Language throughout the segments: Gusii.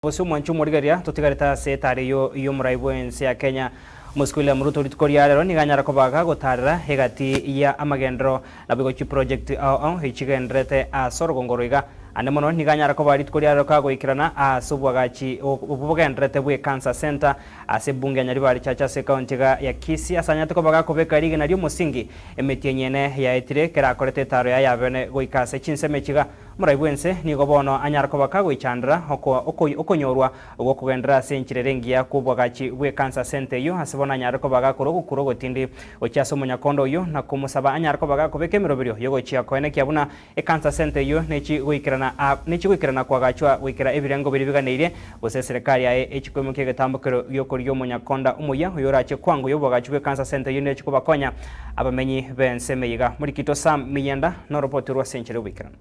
Gose omwanche omorigereria, totigarete ase etari eyio y'omorai bw'ense ya Kenya, Omosike William Ruto rituko ria rero nigo anyare koba gagotarera egati ya amagenderero naboigo chiproject ao ao echigendererete ase orogongo oro iga. Ande mono nigo anyare koba rituko ria rero kagoikerana ase obwagachi obwo bogendererete bwe Cancer Centre ase ebunge ya Nyaribari Church ase ekaunti iga ya Kisii ase anyarete koba gakobeka rigena ri'omosingi emetienyi ene yaetire kerakorete etaro yaye yabene goika ase chinsemo echi iga. Omorai bw'ense nigo bono anyare koba kagoichandera okonyorwa gw'okogenderera ase enchera ere engiya kw'obwagachi bw'ekansa ase ente eyio, ase bono anyare koba gakora ogokura ogotindi gochia ase omonyakondo oyio, na komosaba anyare koba gakobeka emeroberio y'ogochia koenekia buna ekansa ase ente eyio nechi goikerana koagachwa goikera ebirengo biria biganeirie, gose eserekari yaye echi koimokia egetambokero gi'okorigia omonyakonda omoyia oyorache kwango y'obwagachi bw'ekansa ase ente eyio nechi kobakonya Abamenyi b'ensemo eye iga. Morikito Sam Miyenda noroboti orwo ase enchera y'oboikeranu.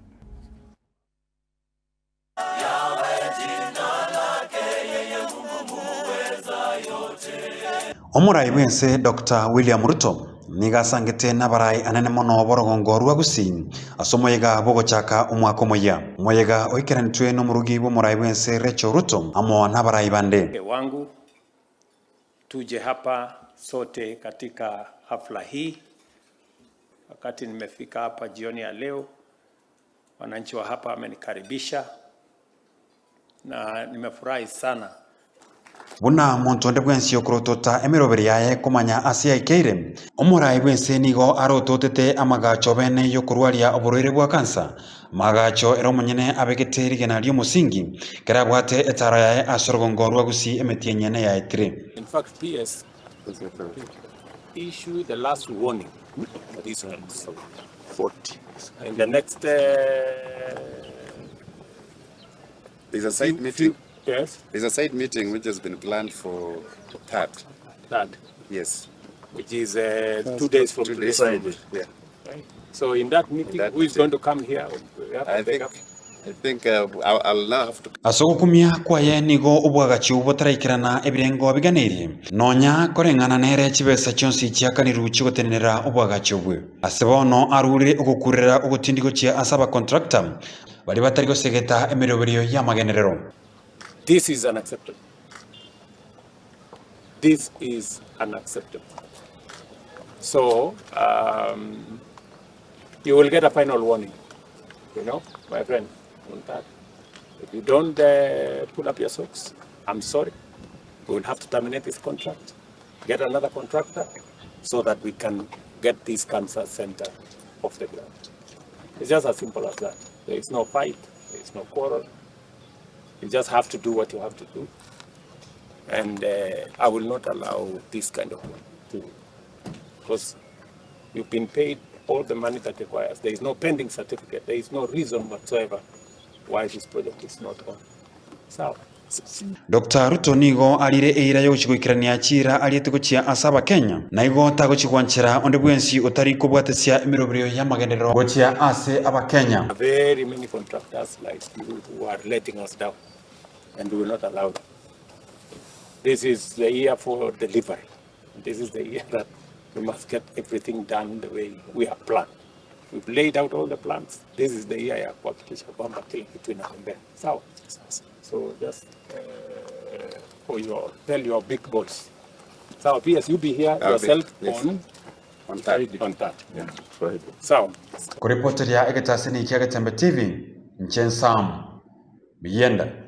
Omorai bw'ense Doctor William Ruto nigo asangete nabarai anene mono b'orogongo rwa Gusii ase omoyega bw'ogochaka omwaka omoyia. Omoyega oikeranetwe nomorugi bw'omorai bw'ense Rachel Ruto amo nabarai bande. Wangu Tuje hapa sote katika hafla hii. Wakati nimefika hapa jioni ya leo, wananchi wa hapa wamenikaribisha na nimefurahi sana. Buna monto onde bwensi okorotota emeroberi yaye komanya ase yaikeire, omorai bw'ense nigo arototete amagacho bene y'okorwaria oborwaire bwa kansa, Maagacho ere omonyene abegete rigena ri'omosingi, ekero abwate etaaro yaye ase orogongo rwa Gusii emetienyi ene yaetire. In fact PS issue the last warning for these ones in the next There's a site meeting. Yes. There's a site meeting which has been planned for third. Third. Yes. Which is 2 days from 2 today. days from yeah. So in that meeting, In that who is meeting. going to come here? We have to I take think up. I think I'll now have to Ase ogokumia kwaye nigo obwagachi obwo botaraikerana ebirengo biganeirie, nonya koreng'ana nere chibesa chionsi chiakanirwe chigotenenera obwagachi obwe. Ase bono arure ogokurera ogotindi gochia ase abacontractor baria batari gosegeta emeroberio y'amagenderero. This is unacceptable. This is unacceptable. So you will get a final warning, my friend, on that. If you don't pull up your socks, I'm sorry. We will have to terminate this contract, get another contractor so that we can get this cancer center off the ground. It's just as simple as that. There is no fight, there is no quarrel. You just have to do what you have to do. And I will not allow this kind of work to, because you've been paid all the money that requires. There is no pending certificate. There is no reason whatsoever why this project is not on. So, Doctor Ruto nigo arire eira y'ogochia goikerania chiira ariete gochia ase Abakenya, na igo tagochia gwanchera onde bwensi otari kobwatesia emeroberio y'amagenderero gochia ase Abakenya. Very many contractors like you who are letting us down and we will not allow that. This is the year for delivery. This is the year that we must get everything done the way we have planned. We've laid out all the plans. This is the year ya kuhakikisha kwamba kila kitu inatembea. Sawa? So just for your, tell your big boss. Sawa, PS, you be here I'll be- yourself yes. on On third. On that. Yeah. Sawa. Koripoteria egetasini kia Getembe TV, inche Sam Biyenda.